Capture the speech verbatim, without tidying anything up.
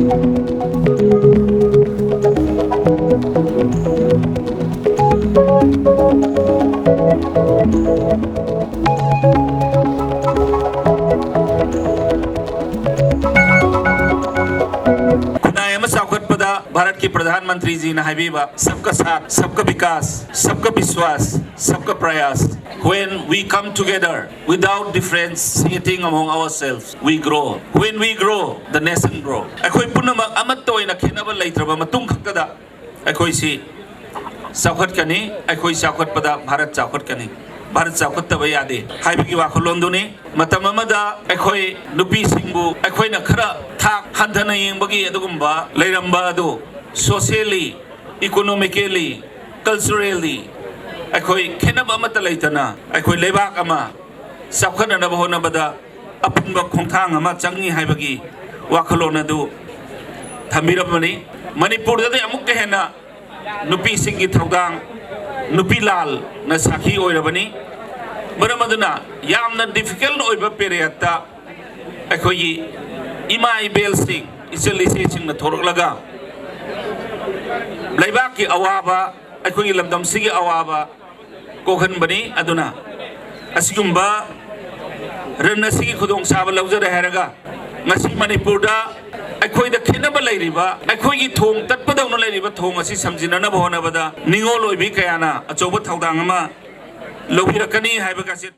ꯈꯨꯟꯅꯥꯏ ꯑꯃ ꯆꯥꯎꯈꯠꯄꯗ ꯚꯥꯔꯠꯀꯤ ꯄ꯭ꯔꯙꯥꯟ ꯃꯟꯇ꯭ꯔꯤꯖꯤꯅ ꯍꯥꯏꯕꯤꯕ, "ꯁꯕꯀꯥ ꯁꯥꯊ, ꯁꯕꯀꯥ Vikas, ꯁꯕꯀꯥ ꯕꯤꯁ꯭ꯋꯥꯁ, ꯁꯕꯀꯥ ꯄ꯭ꯔꯌꯥꯁ." When we come together without differentiating among ourselves, we grow. When we grow, the nation grow. ꯑꯩꯈꯣꯏ ꯄꯨꯝꯅꯃꯛ ꯑꯃꯠꯇ ꯑꯣꯏꯅ ꯈꯦꯠꯅꯕ ꯂꯩꯇ꯭ꯔꯕ ꯃꯇꯨꯡ ꯈꯛꯇꯗ ꯑꯩꯈꯣꯏꯁꯤ ꯆꯥꯎꯈꯠꯀꯅꯤ꯫ ꯑꯩꯈꯣꯏ ꯆꯥꯎꯈꯠꯄꯗ ꯚꯥꯔꯠ ꯆꯥꯎꯈꯠꯀꯅꯤ꯫ ꯚꯥꯔꯠ ꯆꯥꯎꯈꯠꯇꯕ ꯌꯥꯗꯦ ꯍꯥꯏꯕꯒꯤ ꯋꯥꯈꯜꯂꯣꯟꯗꯨꯅꯤ꯫ ꯃꯇꯝ ꯑꯃꯗ ꯑꯩꯈꯣꯏ ꯅꯨꯄꯤꯁꯤꯡꯕꯨ ꯑꯩꯈꯣꯏꯅ ꯈꯔ ꯊꯥꯛ ꯍꯟꯊꯅ ꯌꯦꯡꯕꯒꯤ ꯑꯗꯨꯒꯨꯝꯕ ꯂꯩꯔꯝꯕ ꯑꯗꯨ socially, economically, culturally ꯑꯩꯈꯣꯏ ꯈꯦꯠꯅꯕ ꯑꯃꯠꯇ ꯂꯩꯇꯅ ꯑꯩꯈꯣꯏ ꯂꯩꯕꯥꯛ ꯑꯃ ꯆꯥꯎꯈꯠꯅꯅꯕ ꯍꯣꯠꯅꯕꯗ ꯑꯄꯨꯟꯕ ꯈꯣꯡꯊꯥꯡ ꯑꯃ ꯆꯪꯏ ꯍꯥꯏꯕꯒꯤ ꯋꯥꯈꯜꯂꯣꯟ ꯑꯗꯨ ꯊꯝꯕꯤꯔꯝꯕꯅꯤ꯫ ꯃꯅꯤꯄꯨꯔꯗꯗꯤ ꯑꯃꯨꯛꯀ ꯍꯦꯟꯅ ꯅꯨꯄꯤꯁꯤꯡꯒꯤ ꯊꯧꯗꯥꯡ, ꯅꯨꯄꯤ ꯂꯥꯜꯅ ꯁꯥꯈꯤ ꯑꯣꯏꯔꯕꯅꯤ꯫ ꯃꯔꯝ ꯑꯗꯨꯅ ꯌꯥꯝꯅ difficult ꯑꯣꯏꯕ periodꯇ ꯑꯩꯈꯣꯏꯒꯤ ꯏꯃꯥ ꯏꯕꯦꯜꯁꯤꯡ, ꯏꯆꯜ ꯏꯆꯦꯁꯤꯡꯅ ꯊꯣꯔꯛꯂꯒ ꯂꯩꯕꯥꯛꯀꯤ ꯑꯋꯥꯕ, ꯑꯩꯈꯣꯏꯒꯤ ꯂꯝꯗꯝꯁꯤꯒꯤ ꯑꯋꯥꯕ ꯀꯣꯛꯍꯟꯕꯅꯤ꯫ ꯑꯗꯨꯅ ꯑꯁꯤꯒꯨꯝꯕ ꯔꯟ ꯑꯁꯤꯒꯤ ꯈꯨꯗꯣꯡꯆꯥꯕ ꯂꯧꯖꯔꯦ ꯍꯥꯏꯔꯒ ꯉꯁꯤ ꯃꯅꯤꯄꯨꯔꯗ ꯑꯩꯈꯣꯏꯗ ꯈꯦꯠꯅꯕ ꯂꯩꯔꯤꯕ, ꯑꯩꯈꯣꯏꯒꯤ ꯊꯣꯡ ꯇꯠꯄꯗꯧꯅ ꯂꯩꯔꯤꯕ ꯊꯣꯡ ꯑꯁꯤ ꯁꯝꯖꯤꯟꯅꯅꯕ ꯍꯣꯠꯅꯕꯗ ꯅꯤꯉꯣꯜ ꯑꯣꯏꯕꯤ ꯀꯌꯥꯅ ꯑꯆꯧꯕ ꯊꯧꯗꯥꯡ ꯑꯃ ꯂꯧꯕꯤꯔꯛꯀꯅꯤ ꯍꯥꯏꯕꯒꯁꯦ